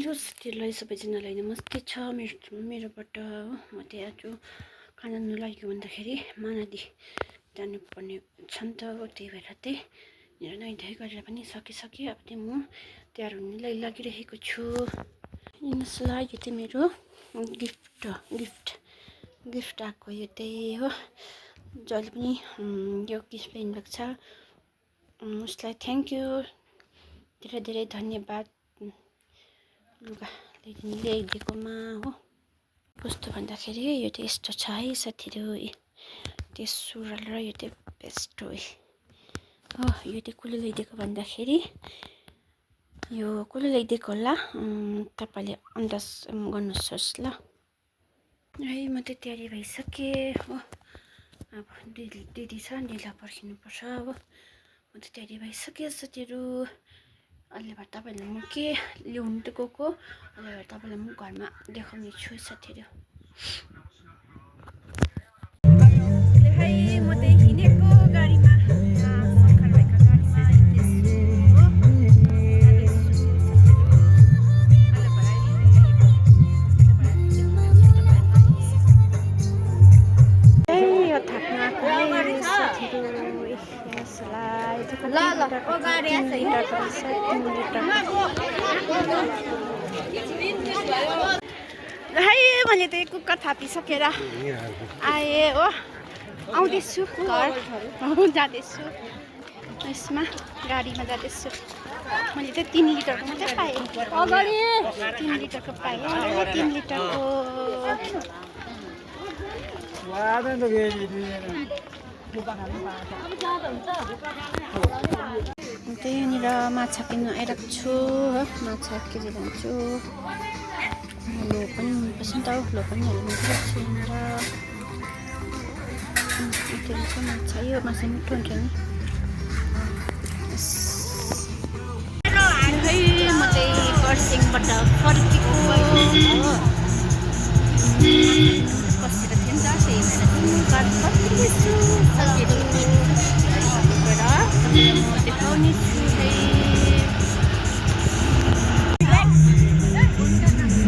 Hello साथीहरूलाई सबैजनालाई नमस्ते छ मेरोबाट म चाहिँ आज खाना नलागेको भन्दाखेरि महानदी जानुपर्ने छ नि त त्यही भएर चाहिँ मेरो नुहाइ गरेर पनि सकिसकेँ। अब चाहिँ म तयार हुनलाई लागिरहेको छु। हेर्नुहोस् यो चाहिँ मेरो गिफ्ट आएको यो त्यही हो। जसले पनि यो गिफ्ट ल्याइदिनुभएको छ उसलाई थ्याङ्क यू, धेरै धेरै धन्यवाद लुगा ल्याइदिएकोमा हो। कस्तो भन्दाखेरि यो चाहिँ यस्तो छ है साथीहरू, त्यो सुरुवाल र यो चाहिँ बेस्ट हो। यो चाहिँ कसले ल्याइदिएको भन्दाखेरि यो कसले ल्याइदिएको होला तपाईँले अन्दाज गर्नुहोस् ल। है म चाहिँ तयारी भइसकेँ हो। अब दिदी छ दिदीलाई पर्खिनुपर्छ। अब म चाहिँ तयारी भइसकेँ साथीहरू। अहिले भएर तपाईँहरूलाई म के ल्याउनु त गएको, अहिले भएर तपाईँलाई म घरमा देखाउने छु साथीहरू। म चाहिँ हिँडेको गाडीमा सखर भाइको गाडीमा हिँड्दैछु हो। यो थाप्न आएको साथीहरू। मैले त कुकर थापिसकेर आएँ हो। आउँदैछु घर जाँदैछु, यसमा गाडीमा जाँदैछु। मैले चाहिँ 3 लिटरको मात्रै पाएँ, 3 लिटरको पाएँ, 3 लिटरको। त्यहीँनिर माछा किन्नु आइरहेको छु हो। माछा केजी लान्छु। लो पनि हुनुपर्छ नि त, लो पनि हालिदिएको छु यहाँनिर। माछा यो माछा मिठो हुन्छ नि। म चाहिँ कर्सियङबाट फर्केको बसेर थियो नि त, त्यही भएर घर फर्किँदैछु साथीहरू। म देखाउने छु है।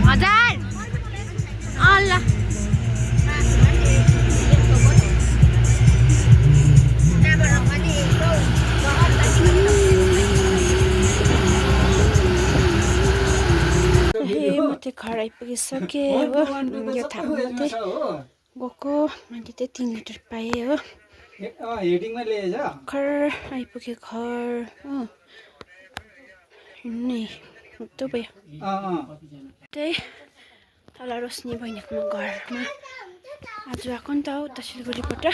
हजार अल्ला म चाहिँ घर आइपुगिसकेँ हो। यो थाप्नु चाहिँ गएको मैले चाहिँ 3 लिटर पाएँ हो। घर आइपुगेँ घर हो। हिँड्नै हुत्तो भयो। त्यही तल रोशनी बहिनीको घरमा आज आएको नि त हो उता सिलगढीबाट।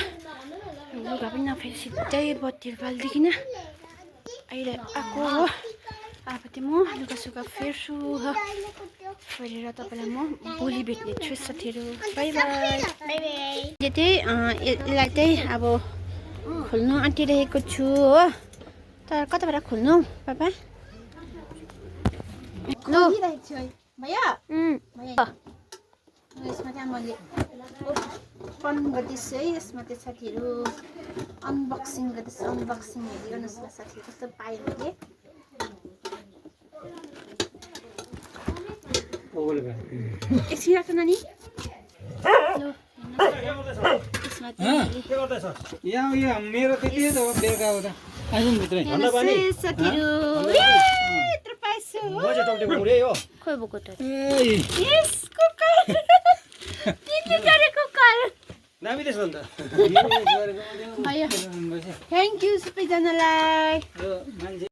लुगा पनि नफेरि सिधै बत्तीहरू बालिदिकन आएको हो। अब चाहिँ म लुगासुगा फेर्छु हो। फेरेर तपाईँलाई म भोलि भेट्ने छु साथीहरू। By by. यो चाहिँ यसलाई चाहिँ अब खोल्नु आँटिरहेको छु हो। तर कताबाट खोल्नु पापा? लो यसमा चाहिँ मैले ओपन गर्दैछु है। यसमा चाहिँ साथीहरू अनबक्सिङ गर्दैछु। अनबक्सिङ हेरिदिनुहोस् न साथीहरू, कस्तो पाएँ मैले। एकछिन राख्नु नानी। थ्याङ्क यू सबैजनालाई।